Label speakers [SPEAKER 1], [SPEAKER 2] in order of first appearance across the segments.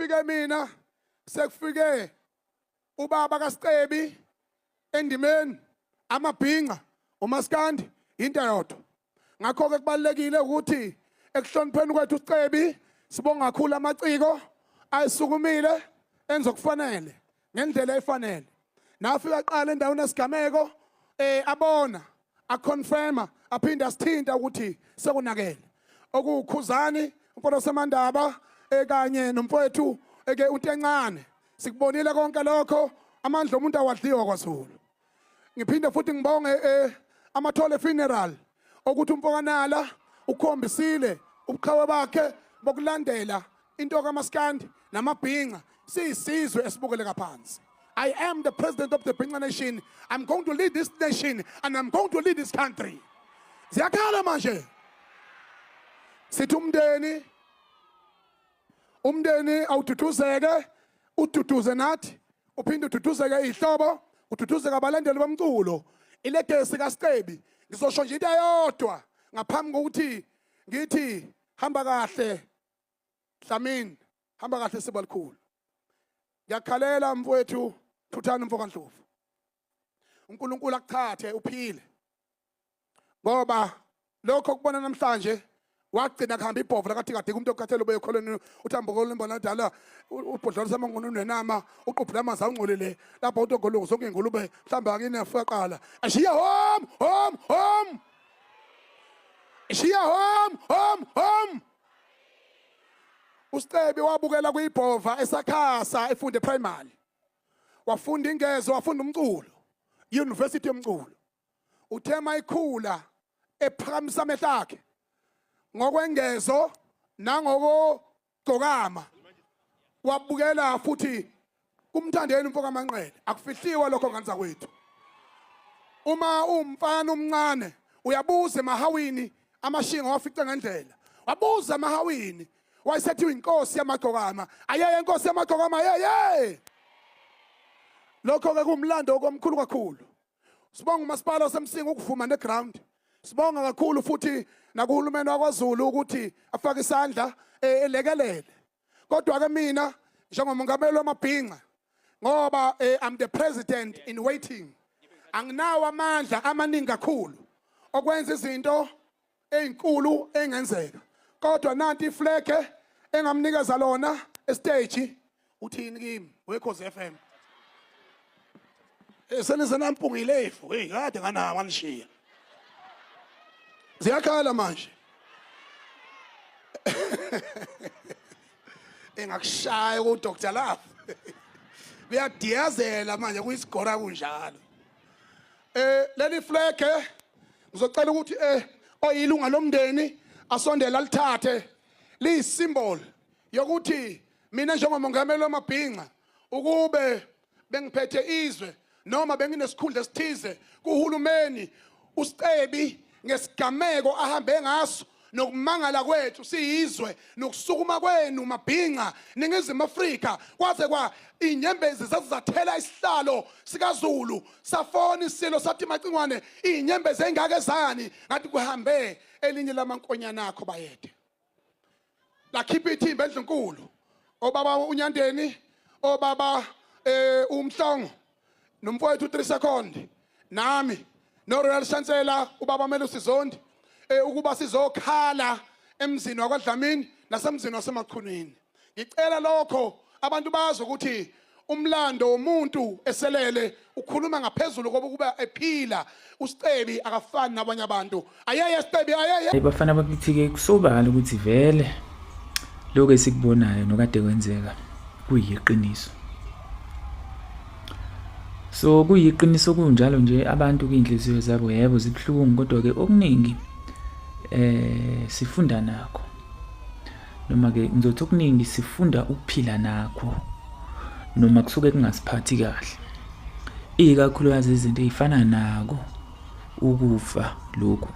[SPEAKER 1] Sekufike mina, sekufike ubaba kaSicebi endimeni, amabhinca, umaskandi, into eyodwa. Ngakho-ke kubalulekile ukuthi ekuhlonipheni kwethu uSicebi sibonga kakhulu amaciko ayisukumile enza okufanele ngendlela efanele. Nafika qala endaweni yesigameko abona aconfirma aphinde asithinta ukuthi sekonakele. Okukhuzani umfowethu semandaba ekanye nomfowethu eke uNtencane. Sikubonile konke lokho, amandla omuntu awadliwa kwaZulu. Ngiphinde futhi ngibonge Amathole funeral okuthi umfokanala ukhombisile ubuqhawe bakhe bokulandela into kaMaskandi namabhinca. Siyisizwe esibukele kaphansi. I am the president of the Bhinca Nation. I'm going to lead this nation and I'm going to lead this country. Ziyakhala manje. Sithi umndeni, umndeni awududuzeke, ududuze nathi, uphinde ududuzeke ihlobo, ududuzeke abalandeli bomculo. Ilegacy kaSicebi, ngizosho nje into eyodwa ngaphambi kokuthi ngithi hamba kahle Dlamini, hamba kahle Sibalikhulu. Ngiyakhalela mfowethu Thuthani mfo kaNdlovu. uNkulunkulu akuthathe uphile. Ngoba lokho kubona namhlanje wagcina kuhamba ibhovu lakathi kade umuntu okhathele ube ekholweni uthambo kolimbona dala ubhodlolo samangono nenama uqubhula amanzi awungcolile lapho utogolungu zonke ingulube mhlawumbe akini afika qala ashiya home home home ashiya home home home. USicebi wabukela kuyibhova esakhasa efunde primary, wafunda ingezo, wafunda umculo, university yomculo. Uthe mayikhula ephakamisa amehlo akhe ngokwengezo nangokogcokama wabukela futhi kumthandeni umfo kaManqele. Akufihliwe lokho ngane zakwethu. Uma umfana omncane uyabuza emahawini amashinga wafica ngendlela, wabuza emahawini wayesethi inkosi yamagcokama, ayeye inkosi yamagcokama ayeye. Lokho ke kumlando okomkhulu kakhulu. Sibonga umasipala waseMsinga ukuvuma neground. Sibonga kakhulu futhi nakuhulumeni wakwaZulu ukuthi afake isandla elekelele. Kodwa ke mina njengomongameli wamabhinca, ngoba I'm the president in waiting, anginawo amandla amaningi kakhulu okwenza izinto ezinkulu engenzeka, kodwa nanti iflag engamnikeza lona estage. Uthini kimi weKhozi FM? Senize nampungile ifu. Hey, kade nganawo anishiya. Ziyakhala manje. Engakushaya ku Dr Love. Kuyadiyazela manje kuyisigora kunjalo. Leli flag ngizocela ukuthi oyilunga lomndeni asondele alithathe. Liyisymbol yokuthi mina njengomongameli wamabhinca ukube bengiphethe izwe noma benginesikhundla esithize kuhulumeni, uSicebi ngesigameko ahambe ngaso nokumangala kwethu siyizwe nokusukuma kwenu mabhinca Ningizimu Afrika, kwaze kwa inyembezi zazizathela isihlalo sikaZulu, safona isilo sathi Macingwane inyembezi engaka ezani, ngathi kuhambe elinye lamankonyana akho bayede. Lakhipha ithimba endlunkulu, obaba uNyandeni, obaba uMhlongo nomfowethu 3 second, nami no Royal Chancellor ubaba Melusi Zondi, ukuba sizokhala emzini wakwaDlamini nasemzini waseMachunwini. Ngicela lokho abantu bazi ukuthi umlando womuntu eselele ukhuluma ngaphezulu kokuba ephila. USicebi akafani nabanye abantu. Ayeye Sicebi, ayeye.
[SPEAKER 2] Bafana bakithi-ke, kusobala ukuthi vele lokhu esikubonayo nokade kwenzeka kuyiqiniso. So kuyiqiniso kunjalo nje, abantu kuyinhliziyo zabo yebo zibuhlungu, kodwa-ke okuningi sifunda nakho, noma ke ngizothi okuningi sifunda ukuphila nakho noma kusuke kungasiphathi kahle, ikakhulukazi izinto ey'fana nako ukufa lokhu.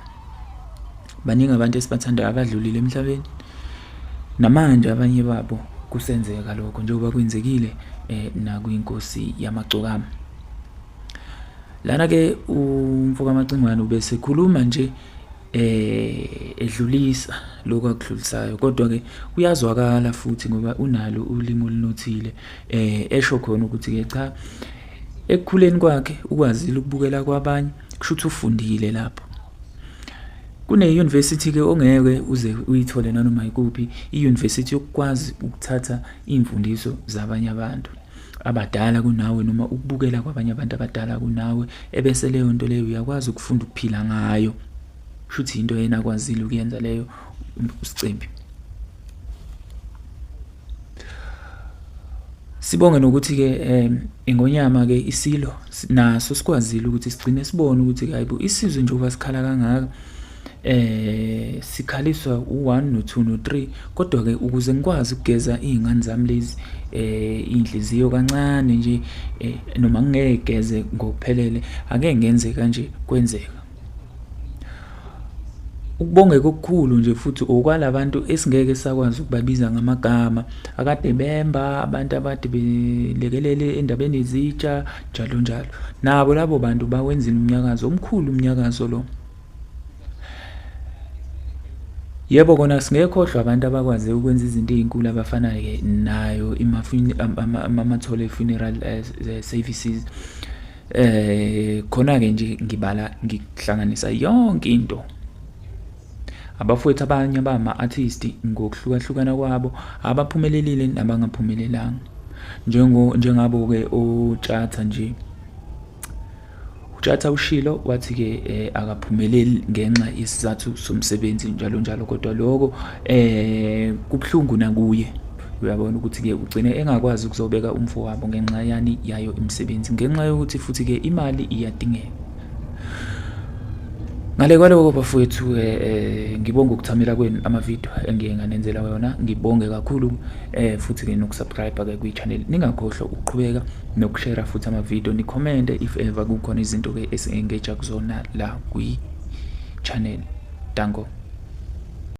[SPEAKER 2] Baningi abantu esibathandayo abadlulile emhlabeni, namanje abanye babo kusenzeka lokho njengoba kwenzekile nakwinkosi yamagcokama. Lana ke umfo kaMacingwane ubesekhuluma nje. Edlulisa lokhu akudlulisayo, kodwa-ke uyazwakala futhi ngoba unalo ulimi olunothile, esho khona ukuthi-ke cha, ekukhuleni kwakhe ukwazile ukubukela kwabanye, kusho ukuthi ufundile lapho. Kune-university-ke ongeke uze uyithole nanoma yikuphi, i-university yokukwazi ukuthatha iy'mfundiso zabanye abantu abadala kunawe noma ukubukela kwabanye abantu abadala kunawe, ebese leyo nto leyo uyakwazi ukufunda ukuphila ngayo. Kushuthi into yena akwazile ukuyenza leyo uSicebi. Sibonge nokuthi-ke iNgonyama ke isilo naso sikwazile ukuthi sigcine sibone ukuthi hayibo isizwe njengoba sikhala kangaka sikhaliswa u-1 no-2 no-3, kodwa ke ukuze ngikwazi ukugeza iy'ngane zami lezi iy'nhliziyo kancane nje, noma ngingeke ngokuphelele, ake ngenze kanje kwenzeka. Ukubongeka okukhulu nje futhi okwalabantu esingeke sakwazi ukubabiza ngamagama, akade bemba, abantu abade belekelele endabeni yezitsha, njalo njalo. Nabo labo bantu bawenzile umnyakazo, omkhulu umnyakazo lo. Yebo kona singekhohlwa abantu abakwazi ukwenza izinto ey'nkulu abafana-ke nayo Amathole Funeral Services. Khona-ke nje ngibala ngihlanganisa yonke into. Abafowethu abanye abama-artist ngokuhlukahlukana kwabo, abaphumelelile nabangaphumelelanga. Njengabo-ke oTshatha nje. UTshatha ushilo wathi-ke akaphumeleli ngenxa yesizathu somsebenzi njalo njalo, kodwa lokho kubuhlungu nakuye. Uyabona ukuthi-ke ugcine engakwazi ukuzobeka umfowabo ngenxa yani yayo imisebenzi, ngenxa yokuthi futhi-ke imali iyadingeka. Ngale kwaloko bafowethu, ngibonga ukuthamela kwenu amavidiyo engiye nganenzela yona. Ngibonge kakhulu futhi-ke nokusubscribe-ke kwi-channel. Ningakhohlwa ukuqhubeka nokushare futhi amavidiyo, nikhomente if ever kukhona izinto-ke esi-engage kuzona la kwi-channel. Danko.